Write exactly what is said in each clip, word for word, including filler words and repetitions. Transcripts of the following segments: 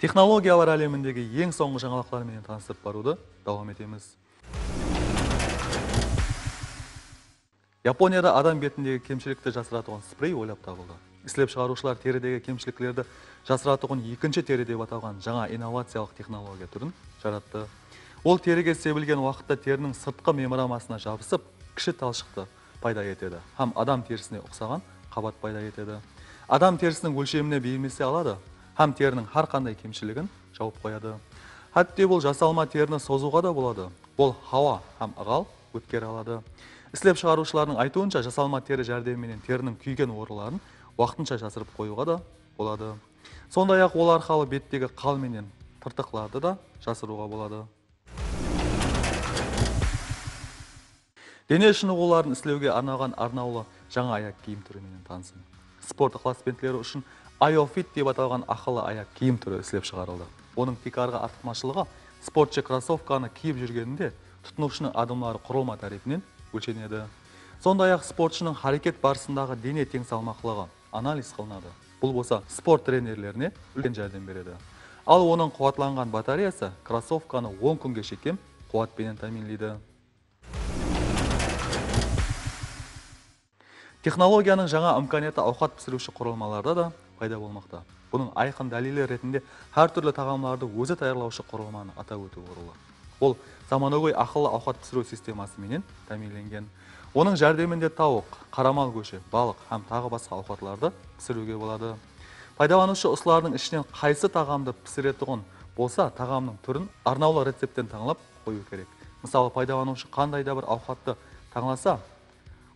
Texnologiyalar álemindegi eń sońǵı jańalıqlar menen tanıstırıp barıwdı dawam etemiz. Yaponiyada adam betindegi kemshilikti jasıratuǵın sprey oylap tabıldı. Islep shıǵarıwshılar teridegi kemshiliklerdi jasıratuǵın ekinshi teri dep atalǵan jańa innovaciyalıq texnologiya túrin jarattı. Ol terige sebilgen waqıtta teriniń sırtqı membramasına jabısıp, kishi talshıqtı payda etedi hám adam terisine uqsaǵan qabat payda etedi. Adam terisiniń ólshemine beyimlese aladı hám teriniń hár qanday kemshiligin jawıp qoyadı. Hátte bul jasalma terini sozıwǵa da boladı. Ol hawa hám ıǵal ótkere aladı. Islep shıǵarıwshılardıń aytıwınsha, jasalma teri járdemi menen teriniń kúygen orınların waqtınsha jasırıp qoyıwǵa da boladı. Sonday-aq, ol arqalı bettegi qal menen tırtıqlardı da jasırıwǵa boladı. Dene shınıǵıwların islewge arnalǵan arnawlı jańa ayaq kiyim túri menen tanısıń. Sport ıqlasbentleri ushın IOFit dep atalǵan aqıllı ayaq kiyim túri islep shıǵarıldı. Onıń tiykarǵı artıqmashılıǵı sportshı krossovkanı kiyip júrgeninde tutınıwshınıń adımları qurılma tárepinen ólshenedi. Sonday-aq, sportshınıń háreket barısındaǵı dene teń salmaqlıǵı analiz qılınadı. Bul bolsa sport trenerlerine úlken járdem beredi. Al, onıń quwatlanǵan batareyası krossovkanı on kúnge shekem quwat penen támiyinleydi. Texnologiyanıń jańa imkaniyatı awqat pisiriwshi qurılmalarda da payda bolmaqta. Bunıń ayqın dálili retinde hár túrli taǵamlardı ózi tayarlawshı qurılmanı atap ótiw orınlı. Ol zamanagóy aqıllı awqat pisiriw sisteması menen támiyinlengen. Onıń járdeminde tawıq, qaramal góshi, balıq hám taǵı basqa awqatlardı pisiriwge boladı. Paydalanıwshı usılardıń ishinen qaysı taǵamdı pisiretuǵın bolsa, taǵamnıń túrin arnawlı receptten tańlap qoyıw kerek. Mısalı, paydalanıwshı qanday da bir awqattı tańlasa,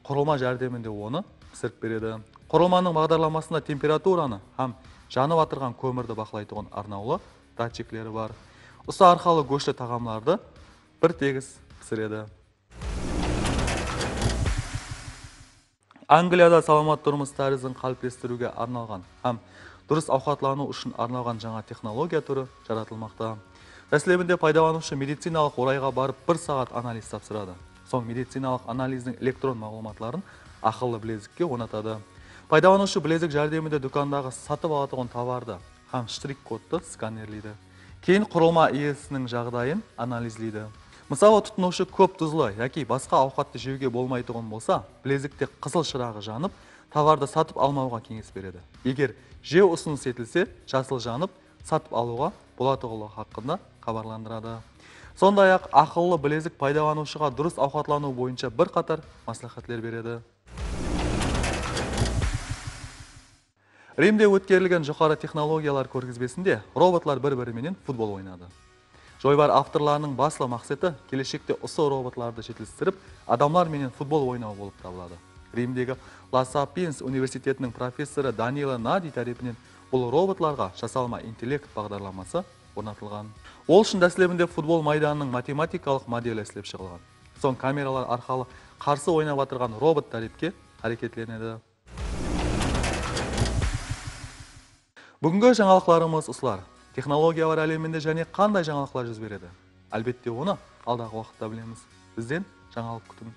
qurılma járdeminde onı pisirip beredi. Qurılmanıń baǵdarlamasında temperaturanı hám janıp atırǵan kómirdi baqlaytuǵın arnawlı datchikleri bar. Usı arqalı góshli taǵamlardı bir tegis pisiredi. Angliyada salamat turmıs tárizin qáliplestiriwge arnalǵan hám durıs awqatlanıw ushın arnalǵan jańa texnologiya túri jaratılmaqta. Dáslebinde paydalanıwshı medicinalıq orayǵa barıp bir saat analiz tapsıradı. Soń medicinalıq analizdiń elektron maǵlıwmatların aqıllı bilezikke ornatadı. Paydalanıwshı bilezik járdeminde dúkandaǵı satıp alatuǵın tovardı hám shtrix-kodtı skanerleydi. Keyin qurılma iyesiniń jaǵdayın analizleydi. Mısalı, tutınıwshı kóp duzlı yaki basqa awqattı jewge bolmaytuǵın bolsa, bilezikte qızıl shıraǵı janıp, tovardı satıp almawǵa keńes beredi. Eger jew usınıs etilse, jasıl janıp, satıp alıwǵa bolatuǵınlıǵı haqqında xabarlandıradı. Sonday-aq, aqıllı bilezik paydalanıwshıǵa durıs awqatlanıw boyınsha bir qatar másláhátler beredi. Rimde ótkerilgen joqarı texnologiyalar kórgizbesinde robotlar bir-biri menen futbol oynadı. Joybar avtorlarınıń baslı maqseti keleshekte usı robotlardı jetilistirip, adamlar menen futbol oynaw bolıp tabıladı. Rimdegi La Sapienza universitetiniń professorı Danilo Nadi tárepinen bul robotlarǵa jasalma intellekt baǵdarlaması ornatılǵan. Ol ushın dáslebinde futbol maydanınıń matematikalıq modeli islep shıǵılǵan. Soń kameralar arqalı qarsı oynap atırǵan robot tárepke háreketlenedi. Búgingi jańalıqlarımız usılar. Texnologiyalar áleminde jáne qanday jańalıqlar júz beredi? Álbette, onı aldaǵı waqıtta bilemiz. Bizden jańalıq kútiń.